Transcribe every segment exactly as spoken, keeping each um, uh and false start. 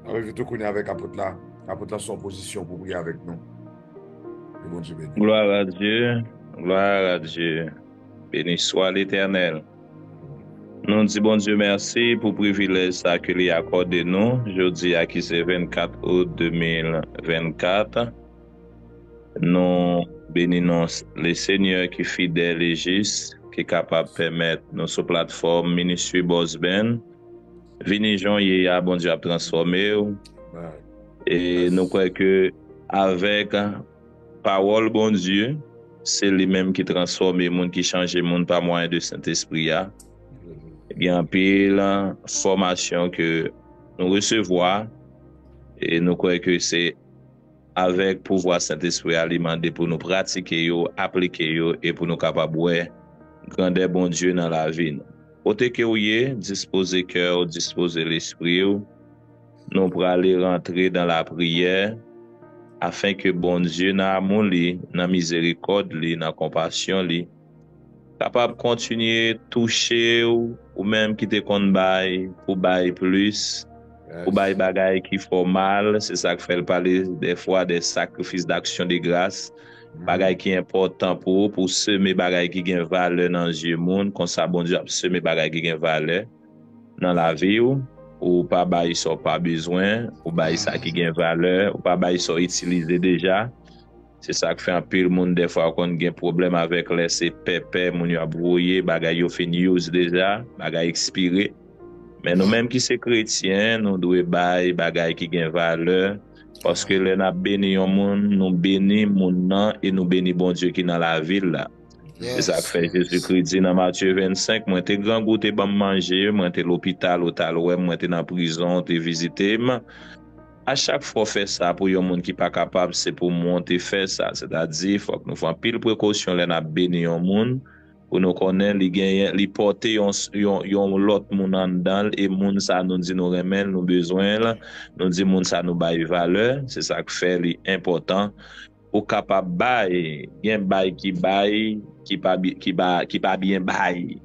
N ap envite w kounye a avèk apot la. Apot la sou yon pozisyon pou priye avèk nou. Ke Bondye beni. Gloire à Dieu, gloire à Dieu. Béni soit l'Éternel. Nou di Bondye mèsi pou privilèj sa ke li akòde nou jodi a ki se vennkat out de mil vennkat. Nou beni non Lesenyè ki fidèl e jis, ki kapab pèmèt nou sou platfòm Ministry Boss Band. Vini jan w ye a, Bondye ap transfòme w. E nou kwè ke avèk pawòl Bondye, se li menm ki transfòme moun, ki chanje moun pa mwayen de Sentespri a. Gen anpil fòmasyon ke nou resevwa e nou kwè ke se avèk pouvwa Sentespri a, li mande pou nou pratike yo, aplike yo, e pou nou kapab wè grandè Bondye nan lavi nou. Kote ke w ye, dispoze kè w, dispoze lespri w. Nou prale rantre dan lapriyè, afen ke Bondye, nan amou li, nan mizerikòd li, nan konpasyon li, kapab kontinye touche w, ou menm ki te konn bay, pou bay plis, pou bay bagay ki fè w mal. Se sa k fè l pale dèfwa de sakrifis, d'action de grâce, bagay ki enpòtan pou ou, pou w seme bagay ki gen valè nan zye moun. Konsa, Bondye ap seme bagay ki gen valè nan lavi w. Ou pa bay sa w pa bezwen, ou bay sa ki gen valè, ou pa bay sa w itilize deja. Se sa k fè anpil moun dèfwa konn gen pwoblèm avèk lè se pèpè moun yo ap voye, bagay yo fin use deja, bagay ekspire. Men nou menm ki se kretyen, nou dwe bay bagay ki gen valè, paske lè n ap beni yon moun, nou beni moun nan e nou beni Bondye ki nan lavi l la. Se sa k fè Jezikri di nan Matye vennsenk, mwen te grangou, te ban m manje, mwen te lopital, ou t al wè m, mwen te nan prizon, ou te vizite m. A chak fwa w fè sa pou yon moun ki pa kapab, se pou mwen w te fè sa. Sètadi, fòk nou fè anpil prekosyon lè n ap beni yon moun, pou nou konnen li genyen, li pòte yon, yon, yon lòt moun anndan l, e moun sa nou di nou renmen l, nou bezwen l, nou di moun sa nou bay valè, se sa k fè li enpòtan. Ou kapab bay, gen bay ki bay, ki pa, bi- ki pa, ki pa byen bay.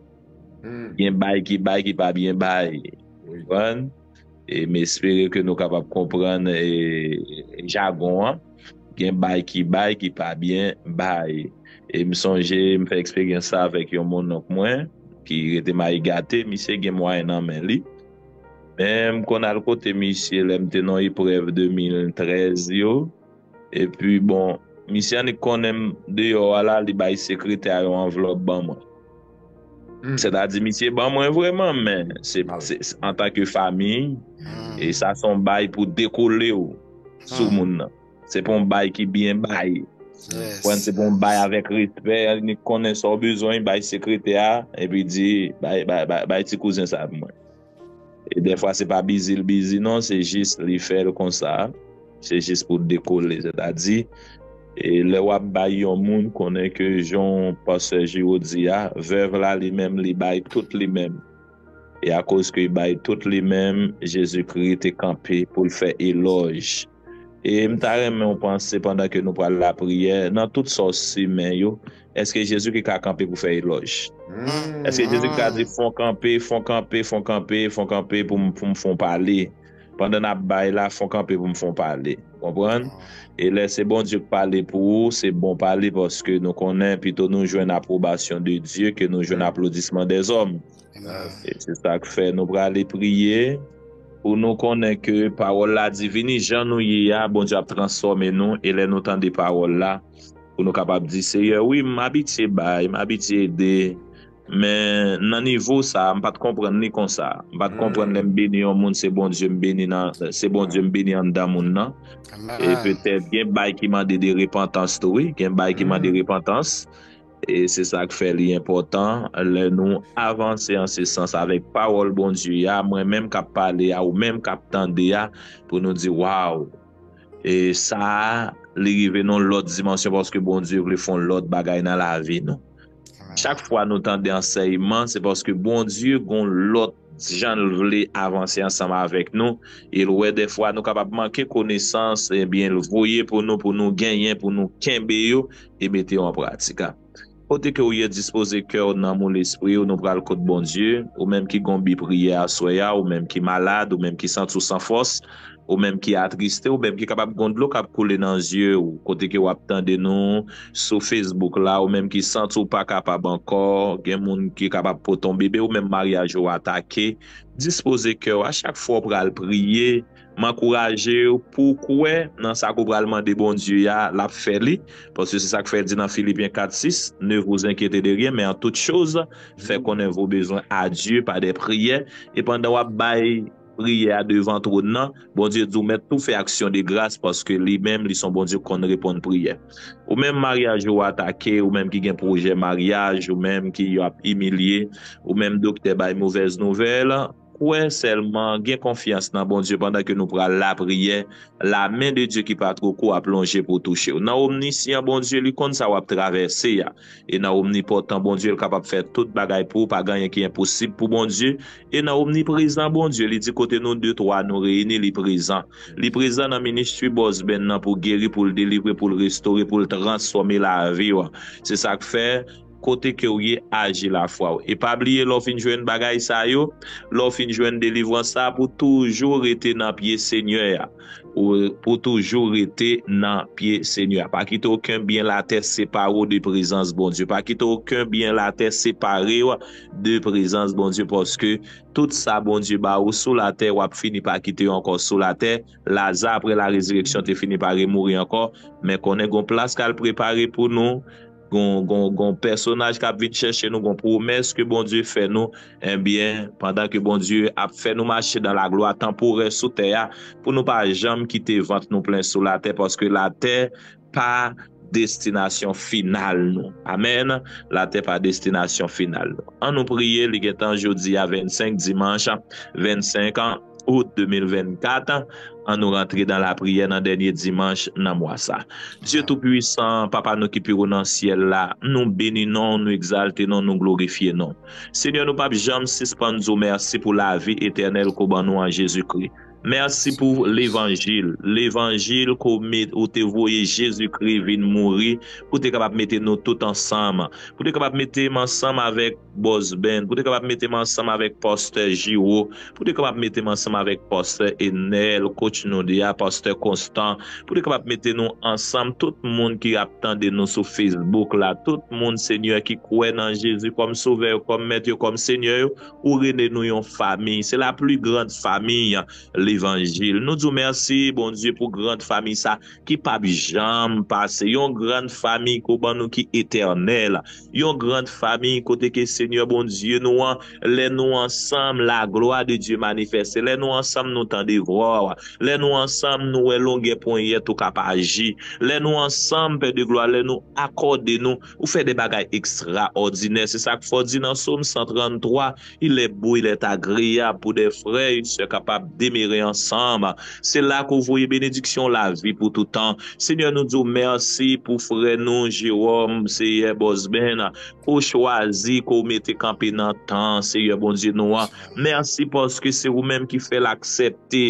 Gen bay ki bay, ki pa byen bay. Konprann? E m espere ke nou kapab konprann e, jagon an. Gen bay ki bay, ki pa byen bay. E m sonje, m fè eksperyans sa avèk yon monnonk mwen, ki rete Mayi Gate, misye gen mwayen nan men li. Men m konn al kote misye lè m te nan eprèv de mil trèz yo. Epi, bon, misye annik konnen m deyò a la, li bay sekretè a yon anvlòp ban mwen. Sètadi, misye ban mwen vrèman, men se, se, se antanke fami, e sa se yon bay pou dekole w sou moun nan. Se pa yon bay ki byen bay. Konprann, se pa yon bay avèk respè, annik konnen sa w bezwen, bay sekretè a, epi di, bay, bay, bay, bay ti kouzen sa pou mwen. E dèfwa se pa bizi l bizi non, se jis li fè l konsa. Se jis pou dekole. Sètadi, e lè w ap bay yon moun, konnen ke jan pastè Giro di a, vèv la li menm, li bay tout li menm. E akoz ke li bay tout li menm, Jezikri te kanpe pou l fè elòj. E m ta renmen w panse pandan ke nou pral lapriyè, nan tout sa w simen yo, èske Jezikri ka kanpe pou fè elòj? Èske Jezikri ka di, fon kanpe, fon kanpe, fon kanpe, fon kanpe pou m, pou m fon pale? Pandan n ap bay la, fon kanpe pou m fon pale. Konprann? E lè se Bondye k pale pou ou, se bon pale, paske nou konnen pito nou jwenn apwobasyon de Dye ke nou jwenn aplodisman dèzòm. E se sa k fè nou prale priye pou nou konnen ke pawòl la di vini jan nou ye a, Bondye ap transfòme nou. E lè nou tande pawòl la, pou nou kapab di, Seyè, wi, m abitye bay, m abitye ede, men nan nivo sa a, m pa t konprann li konsa. M pa t konprann lè m beni yon moun, se Bondye m beni nan, se Bondye m beni anndan moun nan. E petèt gen bay ki mande de repantans tou, wi, gen bay ki mande repantans. E se sa k fè li enpòtan lè nou avanse an se sans avèk pawòl Bondye a, mwen menm k ap pale a, ou menm k ap tande a, pou nou di, waw, e sa a, li rive nan yon lòt dimansyon paske Bondye vle fè yon lòt bagay nan lavi nou. Chak fwa nou tande ansèyman, se paske Bondye gen yon lòt jan l vle avanse ansanm avèk nou. E l wè dèfwa nou kapab manke konesans, ebyen, l voye pou nou, pou nou genyen, pou nou kenbe yo e mete yo an pratik. Kote ke w ye, dispoze kè w, nanm ou, lespri w, nou pral kot Bondye. Ou menm ki gon bi priyè aswè a, ou menm ki malad, ou menm ki santi w san fòs, ou menm ki atriste, ou menm ki kapab gon dlo k ap koule nan zye w, kote ke w ap tande nou sou Facebook la, ou menm ki santi w pa kapab ankò, gen moun ki kapab pote yon bebe, ou menm maryaj ou atake, dispoze kè w a chak fwa w pral priye. M ankouraje w pou w kwè nan sa ke w pral mande Bondye a, l ap fè li. Paske se sa k fè l di nan Filipyen kat sis, Ne vous inquiétez de rien, mais en toute chose, faites connaître vos besoins à Dieu par des prières. E pandan w ap bay priyè a devan twòn nan, Bondye di w mèt tou fè aksyon de gras, paske li menm, li se yon Bondye k konn reponn priyè. Ou menm maryaj ou atake, ou menm ki gen pwojè maryaj, ou menm ki yo ap imilye, ou menm doktè bay movèz nouvèl, kwè sèlman, gen konfyans nan Bondye pandan ke nou pral lapriyè, lamen de Dye ki pa two kou ap lonje pou touche w. Nan omnisyan Bondye, li konn sa w ap travèse a. E nan omnipotan Bondye, l kapab fè tout bagay pou ou, pa gen anyen ki enposib pou Bondye. E nan omniprezan Bondye, li di kote nou de, twa nou reyini, li prezan. Li prezan nan ministri Boss Ben nan pou geri, pou l delivre, pou l restore, pou l transfòme lavi w. Se sa k fè, kote ke w ye, aji lafwa w. E pa bliye, lè w fin jwenn bagay sa yo, lè w fin jwenn delivrans sa, pou toujou rete nan pye Senyè a. Ou, pou toujou rete nan pye Senyè a. Pa kite okenn byen latè separe w de prezans Bondye. Pa kite okenn byen latè separe w de prezans Bondye, paske tout sa Bondye ba ou sou latè, w ap fini pa kite yo ankò sou latè. Laza, apre la rezireksyon, te fini pa remouri ankò, men konnen gon plas k al prepare pou nou, gon, gon, gon pèsonaj k ap vin chèche nou, gon pwomès ke Bondye fè nou. Ebyen, pandan ke Bondye ap fè nou mache dan laglwa tanporè sou tè a, pou nou pa janm kite vant nou plen sou latè, paske latè pa destinasyon final nou. Amèn. Latè pa destinasyon final nou. An nou priye, li gentan jodi a vennsenk, dimanch vennsenk out de mil vennkat. An nou rantre dan lapriyè nan dènye dimanch nan mwa sa. Dye Toupwisan, Papa nou ki pi wo nan syèl la, nou beni non w, nou egzalte non w, nou glorifye non w. Senyè, nou p ap janm sispann di w mèsi pou lavi etènèl ke w ban nou an Jezikri. Mèsi pou levanjil. Levanjil ke w met, ou te voye Jezikri vin mouri, pou te kapab mete nou tout ansanm. Pou te kapab mete m ansanm avèk Boss Ben, pou te kapab mete m ansanm avèk pastè Giro, pou te kapab mete m ansanm avèk pastè Enèl, coach nou de a, pastè Konstan, pou te kapab mete nou ansanm, tout moun ki ap tande nou sou Facebook la, tout moun, Senyè, ki kwè nan Jezi kòm Sovè yo, kòm Mèt yo, kòm Senyè yo, ou rele nou yon famiy. Se la pli grand famiy levanjil. Nou di w mèsi, Bondye, pou grand famiy sa ki p ap janm pase. Yon grand famiy ke w ban nou ki etènèl. Yon grand famiy kote ke Senyè Bondye nou an, lè nou ansanm, la gloire de Dieu manifeste. Lè nou ansanm, nou tande vwa w. Lè nou ansanm, nou wè longè ponyèt ou k ap aji. Lè nou ansanm, Pè de glwa, lè nou akòde nou, ou fè de bagay ekstraòdinè. Se sa k fè w di nan Sòm san tranntwa, Il est beau, il est agréable pour des frères et sœurs capables demeurer ensemble. Se la ke w voye benediksyon lavi pou tout tan. Senyè, nou di w mèsi pou frè nou, Jewòm, Seyè Bosben, ke w chwazi, ke w mete kanpe nan tan, Seyè Bondye nou an. Mèsi paske se ou menm ki fè l aksepte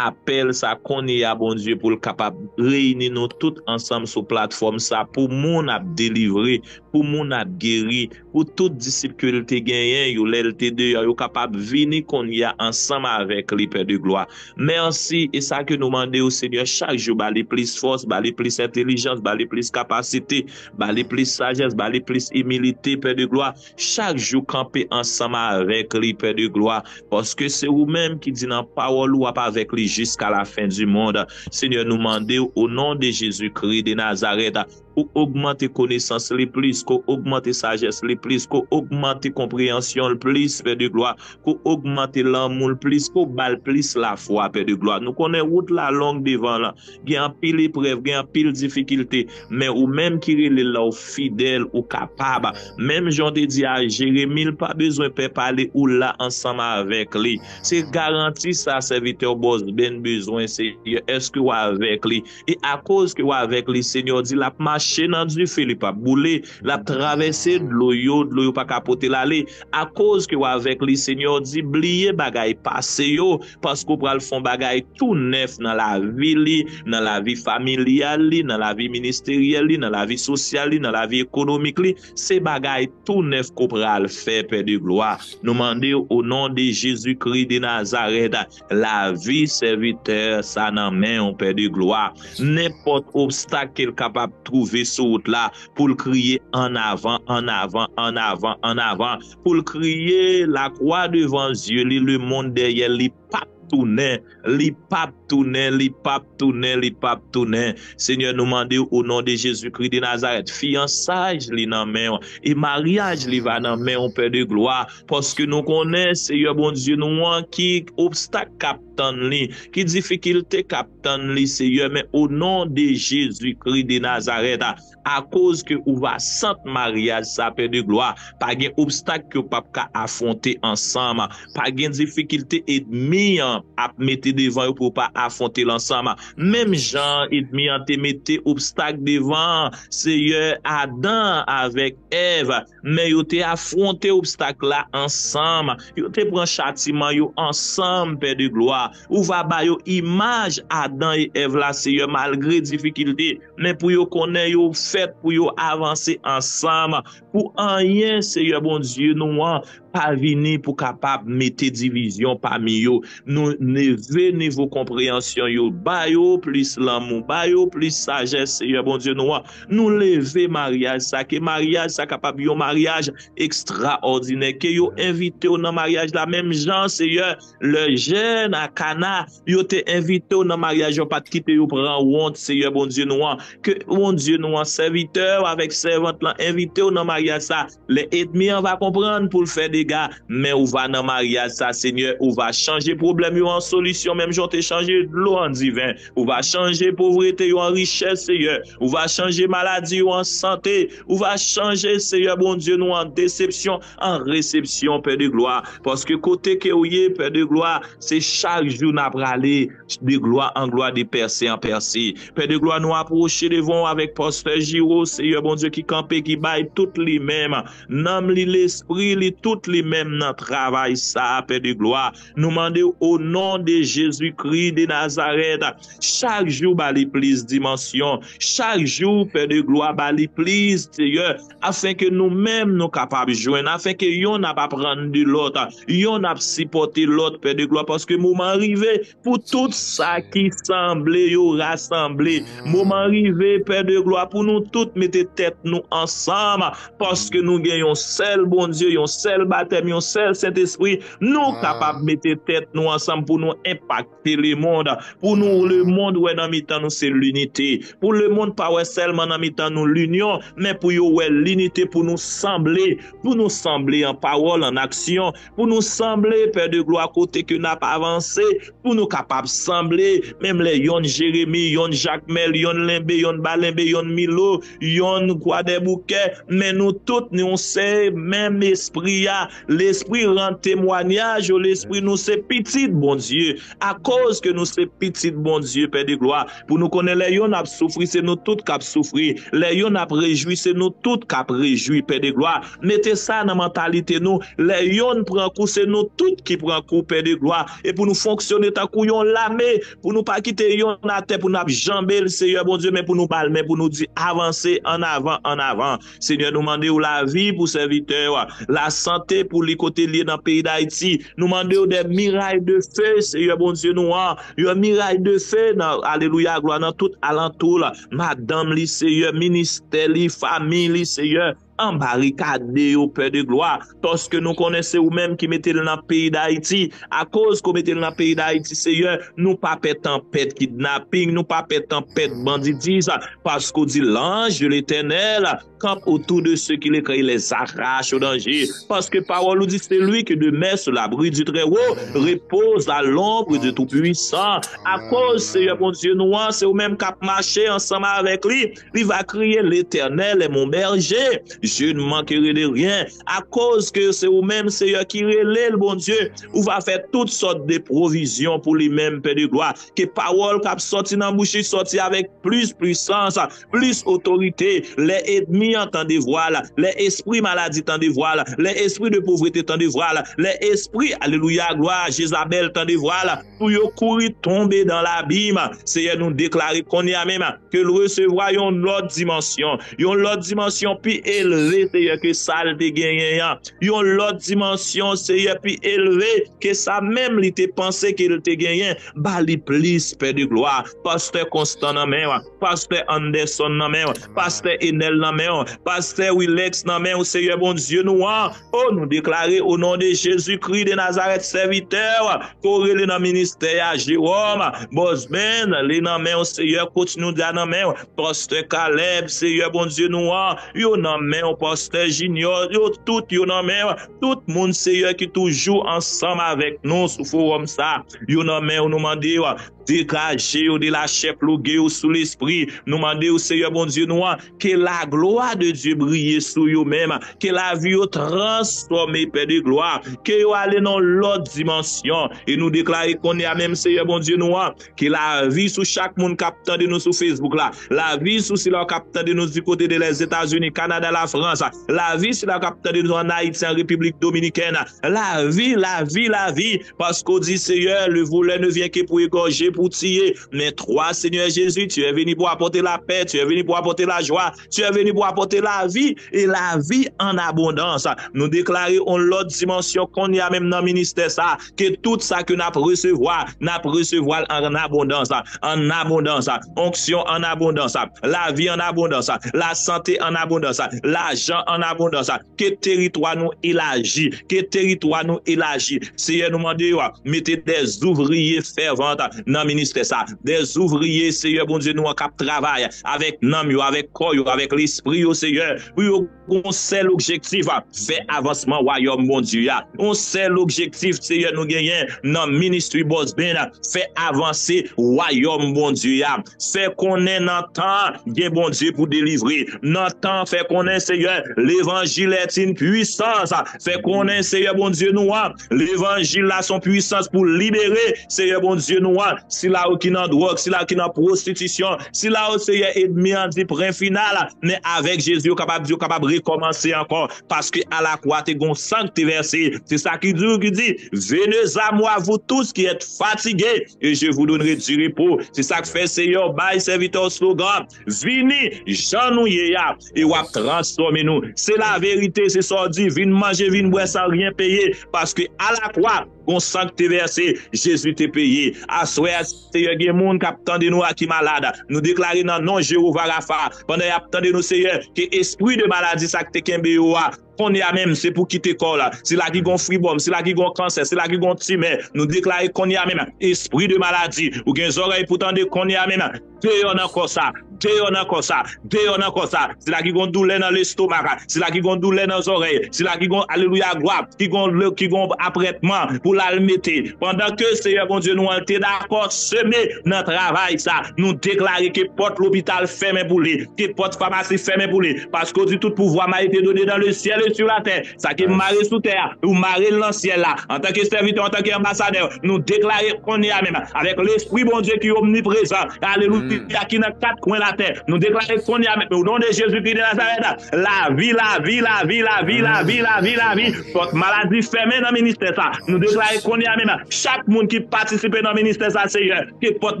apèl sa kounye a, Bondye, pou l kapab reyini nou tout ansanm sou platfòm sa, pou moun ap delivre, pou moun ap geri, pou tout disip ke l te genyen yo, lè l te deyò, yo kapab vini kounye a ansanm avèk li, Pè de glwa. Mèsi, e sa ke nou mande w, Senyè, chak jou, ba li plis fòs, ba li plis entèlijans, ba li plis kapasite, ba li plis sajès, ba li plis imilite, Pè de glwa. Chak jou, kanpe ansanm avèk li, Pè de glwa, paske se ou menm ki di nan pawòl ou, w ap avèk li jiska la fen di mond. Senyè, nou mande w, o non de Jezikri de Nazarèt, ke w ogmante konesans li plis, ke w ogmante sajès li plis, ke w ogmante konpreyansyon l plis, Pè de glwa, ke w ogmante lanmou l plis, ke w ba l plis lafwa, Pè de glwa. Nou konnen wout la long devan l, gen anpil eprèv, gen anpil difikilte, men ou menm ki rele l la, ou fidèl, ou kapab. Menm jan w te di a Jeremi, l pa bezwen pè pale, ou la ansanm avèk li. Se garanti sa sèvitè w Bosben bezwen, Senyè. Èske w avèk li? E akoz ke w avèk li, Senyè, w di l ap mache mache nan dife, li p ap boule, l ap travèse dlo yo, dlo yo pa ka pote l ale. Akoz ke w avèk li, Senyè, w di, bliye bagay pase yo, paske w pral fè yon bagay tou nèf nan lavi li, nan lavi familyal li, nan lavi ministeryèl li, nan lavi sosyal li, nan lavi ekonomik li. Se bagay tou nèf ke w pral fè, Pè de glwa. Nou mande w, o non de Jezikri de Nazarèt, lavi sèvitè sa nan men w, Pè de glwa. Nenpòt obstak ke l kapab twouve sou wout la, pou l kriye an avan, an avan, an avan, an avan, pou l kriye lakwa devan zye li, lemonn dèyè l, li p ap tounen, li p ap tounen, li p ap tounen, li p ap tounen. Senyè, nou mande w o non de Jezikri de Nazarèt, fiyansaj li nan men w, e maryaj li va nan men w, Pè de glwa, paske nou konnen, Seyè Bondye nou an, ki obstak k ap tann li, ki difikilte k ap tann li, Seyè, men o non de Jezikri de Nazarèt, akoz ke ou va sant maryaj sa, Pè de glwa, pa gen obstak ke w p ap ka afwonte ansanm, pa gen difikilte ènmi an ap mete devan yo pou w pa afwonte l ansanm. Menm jan ènmi an te mete obstak devan Seyè Adan avèk Èv, men yo te afwonte obstak la ansanm, yo te pran chatiman yo ansanm, Pè de glwa. Ou va ba yo imaj Adan e Èv la, Seyè, malgre difikilte, men pou yo konnen yo fèt pou yo avanse ansanm, pou anyen, Seyè Bondye nou an, pa vini pou kapab mete divizyon pami yo. Nou leve nivo konpreyansyon yo, ba yo plis lanmou, ba yo plis sajès, Seyè Bondye nou an. Nou leve maryaj sa, ke maryaj sa kapab yon maryaj ekstraòdinè, ke yo envite w nan maryaj la, menm jan, Seyè, lè jèn a Kana, yo te envite w nan maryaj, yo pa t kite yo pran wont, Seyè Bondye nou an. Ke Bondye nou an, sèvitè w avèk sèvant lan envite w nan maryaj sa. Lè ènmi an va konprann pou l fè dega, men ou va nan maryaj sa, Senyè, ou va chanje pwoblèm yo an solisyon, menm jan w te chanje dlo an diven. Ou va chanje povrete yo an richès, Seyè. Ou va chanje maladi yo an sante. Ou va chanje, Seyè Bondye nou, an desepsyon an resepsyon, Pè de glwa. Paske kote ke w ye, Pè de glwa, se chak jou n ap prale de glwa an glwa, de pèse an pèse. Pè de glwa, nou apwoche devan w avèk pastè Jiro, Seyè Bondye, ki kanpe, ki bay tout li menm, nanm li, lespri li, tout li menm nan travay sa a, Pè de glwa. Nou mande w o non de Jezikri de Nazarèt, chak jou ba li plis dimansyon, chak jou, Pè de glwa, ba li plis, Seyè, afenke nou menm nou kapab jwenn, afenke yonn ap aprann de lòt, yonn ap sipòte lòt, Pè de glwa, paske moman rive pou tout sa ki sanble yo rasanble. Moman rive, Pè de glwa, pou nou tout mete tèt nou ansanm, paske nou gen yon sèl Bondye, yon sèl batèm, yon sèl Sentespri. Nou kapab mete tèt nou ansanm pou nou enpakte lemonn, pou nou, lemonn wè nan mitan nou se linite, pou lemonn pa wè sèlman nan mitan nou linyon, men pou yo wè linite, pou nou sanble, pou nou sanble an pawòl, an aksyon, pou nou sanble, Pè de glwa, kote ke n ap avanse, pou nou kapab sanble, menm lè yonn Jeremi, yonn Jakmèl, yonn Lenbe, yonn Balenbe, yonn Milo, yonn Kwadèboukè, men nou tout, nou se menm espri a. Lespri rann temwayaj, o lespri, nou se pitit Bondye. Akoz ke nou se pitit Bondye, Pè de glwa, pou nou konnen lè yonn ap soufri, se nou tout k ap soufri. Lè yonn ap rejwi, se nou tout k ap rejwi, Pè de glwa. Mete sa nan mantalite nou. Lè yonn pran kou, se nou tout ki pran kou, Pè de glwa. E pou nou fonksyone tankou yon lame, pou nou pa kite yonn atè, pou n ap janbe l, Seyè Bondye, men pou nou ba l men, pou nou di, avanse, an avan, an avan. Senyè, nou mande w lavi pou sèvitè w, lasante pou li kote l ye nan peyi Dayiti. Nou mande w de miray de fe, Seyè Bondye nou an, yon miray de fe nan, alelouya, glwa, nan tout alantou l, madanm li, Seyè, ministè li, fanmi li, Seyè, anbarikade yo, Pè de glwa, paske nou konnen se ou menm ki mete l nan peyi Dayiti. Akoz ke w mete l nan peyi Dayiti, Seyè, nou pa pè tanpèt kidnaping, nou pa pè tanpèt banditis, paske w di, l'ange de l'Éternel campe autour de ceux qu'il écrit, les arrache au danger. Paske pawòl ou di, celui qui demeure sous l'abri du Très-Haut repose à l'ombre du Tout-Puissant. Akoz, Seyè Bondye nou an, se ou menm k ap mache ansanm avèk li. Li va kriye, l'Éternel est mon berger. je ne manquerai de rien. Akoz ke se ou menm, Seyè, ki rele l, Bondye, ou va fè tout sòt de pwovizyon pou li menm, Pè de glwa. Ke pawòl k ap sòti nan bouch li sòti avèk plis pwisans, plis otorite. Lè ènmi an tande vwa l, lè espri maladi tande vwa l, lè espri de povrete tande vwa l, lè espri, alelouya, glwa, Jezabèl tande vwa l, pou yo kouri tonbe dan labim. Seyè, nou deklare kounye a menm ke l resevwa yon lòt dimansyon, yon lòt dimansyon pi elve, Seyè, ke sa l te genyen an. Yon lòt dimansyon, Seyè, pi elve ke sa menm li te panse ke l te genyen. Ba li plis, Pè de glwa. Pastè Konstan nan men w, Pastè Anderson nan men w, Pastè Enèl nan men w, Pastè Wilex nan men w, Seyè Bondye nou an. O, nou deklare, o non de Jezikri de Nazarèt, sèvitè w, ke w rele nan ministè a, Jewòm, Bòsbenn, li nan men w, Seyè, Coach Nouda nan men w, Pastè Caleb, Seyè Bondye nou an, yo nan men w, Pastè Junior, yo tout yo nan men w, tout moun, Seyè, ki toujou ansanm avèk nou sou fowòm sa, yo nan men w, nou mande w, degaje yo de lachè ploge yo sou lespri, nou mande w, Seyè Bondye nou an, ke la gloire de Dieu briye sou yo menm, ke lavi yo transfòme, Pè de glwa, ke yo ale nan lòt dimansyon, e nou deklare kounye a menm, Seyè Bondye nou an, ke lavi sou chak moun k ap tande nou sou Facebook la, lavi sou sila k ap tande nou di kote de Lèzetazini, Kanada, Lafrans, lavi sila k ap tande nou an Ayiti, an Repiblik Dominikèn, lavi, lavi, lavi, paske w di, Seyè, le volè ne vyen ke pou egòje, pou tiye, men twa, Seyè Jezi, tu es venu pour apporter la paix, tu es venu pour apporter la joie, tu es venu pour apporter la vie, et la vie en abondance. Nou deklare yon lòt dimansyon kounye a menm nan ministè sa, ke tout sa ke n ap resevwa, n ap resevwa l an abondans, an abondans, onksyon an abondans, lavi an abondans, lasante an abondans, lajan an abondans, ke teritwa nou elaji, ke teritwa nou elaji. Seyè, nou mande w, mete des ouvriers fervents nan ministè sa, des ouvriers, Seyè Bondye nou an, k ap travay avèk nanm yo, avèk kò yo, avèk lespri yo, Seyè, pou yo gon sèl objektif, fè avansman wayòm Bondye a. Yon sèl objektif, Seyè, nou genyen nan ministri Bòsbenn, fè avanse wayòm Bondye a. Fè konnen nan tan gen Bondye pou delivre. Nan tan, fè konnen, Seyè, levanjil est une puissance. Fè konnen, Seyè Bondye nou an, levanjil la se yon pwisans pou libere, Seyè Bondye nou an, sila yo ki nan dwòg, sila yo ki nan pwostitisyon, sila yo, Seyè, ènmi an di pwen final, men avèk Jezi, yo kapab di, yo kapab rekòmanse ankò, paske alakwa te gon san k te vèse. Se sa ki di, ki di, venez à moi, vous tous qui êtes fatigués, et je vous donnerai du repos. Se sa k fè, Seyè, bay sèvitè w slogan, vini jan nou ye a, e w ap transfòme nou. Se laverite, se sa w di, vin manje, vin bwè san ryen peye, paske alakwa, gon san k te vèse, Jezi te peye. Aswè a, Seyè, gen moun k ap tande nou a ki malad. Nou deklare nan non Jewova Rafa, pandan y ap tande nou, Seyè, ke espri de maladi sa k te kenbe yo a, kounye a menm, se pou kite kò w la. Sila ki gon fibwòm, sila ki gon kansè, sila ki gon timè, nou deklare kounye a menm, espri de maladi, ou gen zòrèy pou tande kounye a menm, deyò nan kò sa, deyò nan kò sa, deyò nan kò sa. Sila ki gon doulè nan lestomak, sila ki gon doulè nan zòrèy, sila ki gon, alelouya, glwa, ki gon, ki gon apwètman pou l al mete. Pandan ke Seyè Bondye nou an te dakò seme nan travay sa, nou deklare ke pòt lopital fèmen pou li, ke pòt famasi fèmen pou li, paske w di tout pouvwa m'a été donné dans le ciel et sur la terre. Sa ke mare sou tè a, ou mare l nan syèl la. Antanke sèvitè, antanke anbasadè, nou deklare kounye a menm, avèk Lespri Bondye ki omniprezan, alelouya, ki nan kat kwen latè, nou deklare kounye a menm, o non de Jezi Kris de Nazarèt, lavi, lavi, lavi, lavi, lavi, lavi, lavi. Pòt maladi fèmen nan ministè sa. Nou deklare kounye a menm, chak moun ki patisipe nan ministè sa, Seyè, ke pòt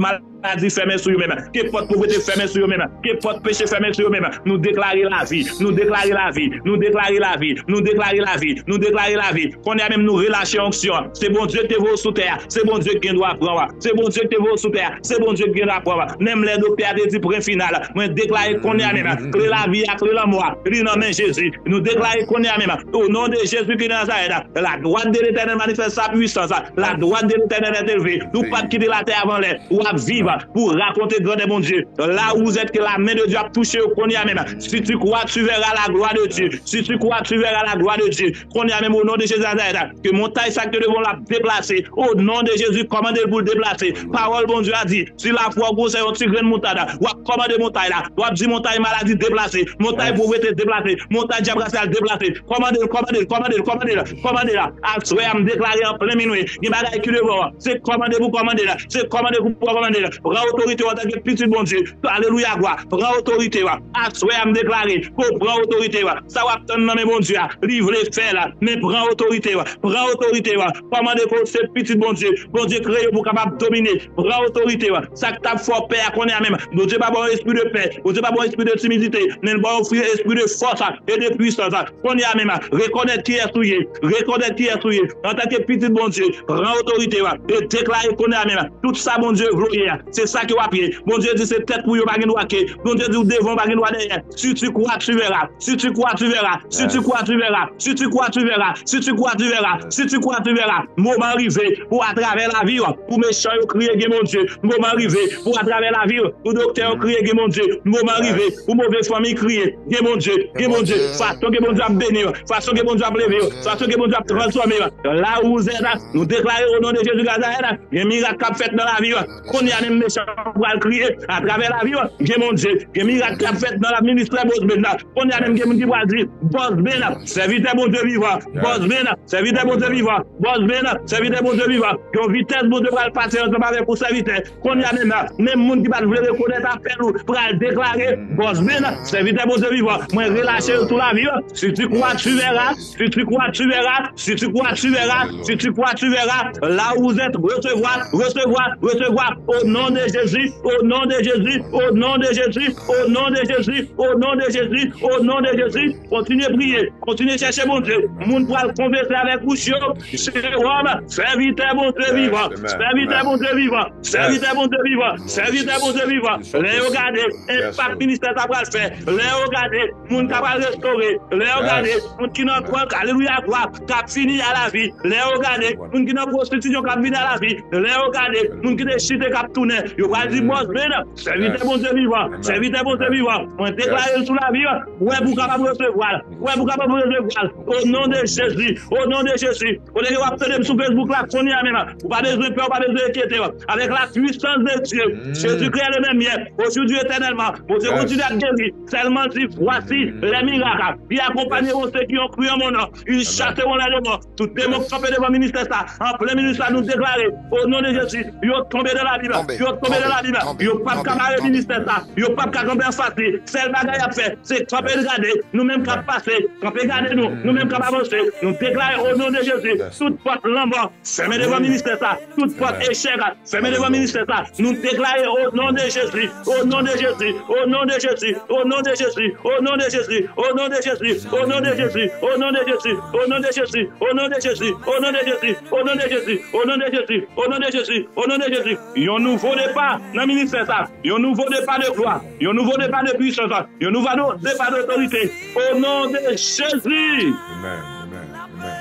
maladi fèmen sou yo menm, ke pòt povrete fèmen sou yo menm, ke pòt peche fèmen sou yo menm. Nou deklare lavi, nou deklare lavi, nou deklare lavi, nou deklare lavi, nou deklare lavi. Kounye a menm nou relache onksyon an. Se Bondye ki te voye w sou tè a, se Bondye ki gen dwa pran w. Se Bondye ki te voye w sou tè a, se Bondye ki gen dwa pran w. Menm lè doktè a te di pwen final, mwen deklare kounye a menm, kle lavi a, kle lanmò a, li nan men Jezi. Nou deklare kounye a menm, o non de Jezi ki de Nazarèt, la droite de l'Éternel manifeste sa puissance, la droite de l'Éternel est élevée. Ou p ap kite latè avan lè, w ap viv, pou rakonte grandè Bondye. Là où vous êtes, que la main de Dieu ap touche yo kounye a menm. Si tu crois, tu verras la gloire de Dieu. Si tu crois, tu verras la gloire de Dieu. Kounye a menm, au nom de Jésus de Nazareth, ke montay sa ki te devan w la deplase. Au nom de Jésus, kòmande l pou l deplase. Pawòl Bondye a di, si lafwa w gwosè yon ti grenn moutad, w ap kòmande montay la. W ap di montay maladi deplase, montay povrete deplase, montay dyab rasyal deplase. Kòmande l, kòmande l, kòmande l, kòmande l, kòmande l. Aswè a, m deklare an plen minwi, gen bagay ki devan w. Se kòmande pou kòmande l. Se kòmande pou kòmande l. Pran otorite w antanke pitit Bondye. Alelouya, glwa. Pran otorite w. Aswè a, m deklare ke w pran otorite w. Sa w ap tann nan men Bondye a, li vle fè l. Men pran otorite w. Pran otorite w. Kòmande ke w se pitit Bondye. Bondye kreye w pou w kapab domine. Pran otorite w. Sa k t ap fè w pè a kounye a menm, Bondye pa ba w espri de pè. Bondye pa ba w espri de timidite. Men l ba w espri de fòs e de pwisans. Kounye a menm, rekonèt kiyès ou ye. Rekonèt kiyès ou ye. Antanke pitit Bondye, pran otorite w e deklare kounye a menm, tout sa Bondye vle w ye a, se sa ke w ap ye. Bondye di se tèt pou yo pa gen dwa ke. Bondye di w devan, w pa gen dwa dèyè. Si tu crois, tu verras. Si tu crois, tu verras. Si tu crois, tu verras. Si tu crois, tu verras. Si tu crois, tu verras. Si tu crois, tu verras. Moman rive pou atravè lavi w, pou mechan yo kriye gen Bondye. Moman rive pou atravè lavi w, pou doktè yo kriye gen Bondye. Moman rive pou move fanmi kriye gen Bondye. Gen Bondye. Fason ke Bondye ap beni w, fason ke Bondye ap leve w, fason ke Bondye ap transfòme w. Là où vous êtes, nou deklare au nom de Jésus de Nazareth, gen mirak k ap fèt nan lavi w. Kounye a menm mechan pral kriye atravè lavi w. Gen Bondye. Gen mirak k ap fèt nan la ministè Bòs Ben nan. Kounye a menm gen moun ki pral di, Bòs Ben, sèvitè Bondye vivan. Bòs Ben, sèvitè Bondye vivan. Bòs Ben, sèvitè Bondye vivan. Yon vitès Bondye pral pase ansanm avèk ou, sèvitè. Kounye a menm, menm moun ki pa t vle rekonèt apèl ou pral deklare, Bòs Ben, sèvitè Bondye vivan. Mwen relache l sou lavi w. Si tu crois, tu verras. Si tu crois, tu verras. Si tu crois, tu verras. Si tu crois, tu verras. Là où vous êtes, recevoir, recevoir, recevoir. Au nom de Jésus, au nom de Jésus, au nom de Jésus, au nom de Jésus, au nom de Jésus, au nom de Jésus. Kontinye priye, kontinye chèche Bondye. Moun pral konfese avèk bouch yo. Jewòm, sèvitè Bondye vivan, sèvitè Bondye vivan, sèvitè Bondye vivan, sèvitè Bondye vivan. Lè yo gade enpak ministè sa pral fè, lè yo gade moun k ap al restore, lè yo gade moun ki nan dwòg, alelouya, glwa, k ap vini a lavi, lè yo gade moun ki nan pwostitisyon k ap vini a lavi, lè yo gade moun ki te chite k ap tounen, yo pral di, Bòs Ben, sèvitè Bondye vivan, sèvitè Bondye vivan, mwen deklare l sou lavi w, wè pou w kapab resevwa l, wè pou w kapab resevwa l, o non de Jezi, o non de Jezi. Kote ke w ap tande m sou Facebook la, kounye a menm, ou pa bezwen pè, ou pa bezwen enkyete w. Avec la puissance de Dieu, Jésus-Christ est le même hier, aujourd'hui, éternellement. Bondye kontinye ap geri. Sèlman di, voici les miracles qui accompagneront ceux qui ont cru en mon nom. Ils chasseront les démons. Tout demon ki kanpe devan ministè sa, an plen minit sa, nou deklare, o non de Jezi, yo tonbe nan labim, yo tonbe nan labim, yo p ap ka mare ministè sa, yo p ap ka kanpe anfas li. Sèl bagay y ap fè, se kanpe gade, nou menm k ap pase, kanpe gade nou, nou menm k ap avanse, nou deklare, o non de Jezi, tout pòt lanmò, fèmen devan ministè sa, tout pòt echèk, fèmen devan ministè sa. Nou deklare, o non de Jezi, o non de Jezi, o non de Jezi, o non de Jezi, o non de Jezi, o non de Jezi, o non de Jezi, o non de Jezi, o non de Jezi, o non de Jezi, o non de Jezi, o non de Jezi, o non de Jezi, o non de Jezi, o non de Jezi. Yon nouvo depa nan ministè sa, yon nouvo depa de glwa, yon nouvo depa de pwisans, yon nouvo depa de otorite. O non de Jezi. Amen, amen, amen.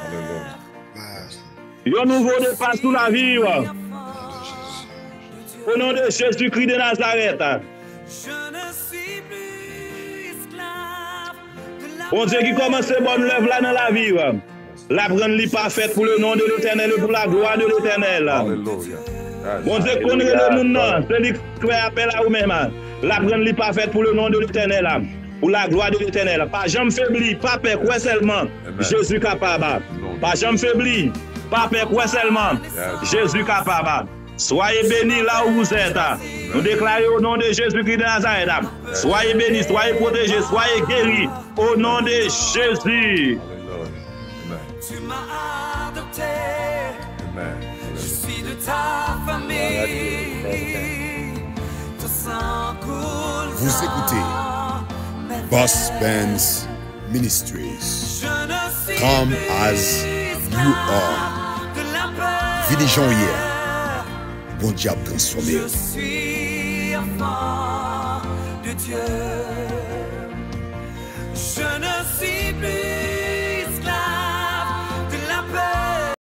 Alelouya. Yon nouvo depa sou lavi w. O non de Jezikri de Nazarèt. Bondye ki kòmanse bòn lèv la nan lavi w, l ap rann li pafèt pou le non de Letènèl e pou la glwa de Letènèl. Alelouya. Bondye konn rele moun nan, se li k fè apèl a ou menm. L ap rann li pafèt pou le non de Letènèl, pou la glwa de Letènèl. Pa janm febli, pa pè, kwè sèlman. Jezi kapab. Pa janm febli, pa pè, kwè sèlman. Jezi kapab. Soyez bénis là où vous êtes. Nou deklare o non de Jezikri de Nazarèt. Soyez bénis, soyez protégés, soyez guéris. Au nom de Jésus. Tu m'as adopté. Je suis de ta famille. Ton sang coule dans mes veines. Vous écoutez Boss Benz Ministries. Come as you are. Vini jan w ye a. Bondye ap transfòme w. Je suis enfant de Dieu. Je ne suis plus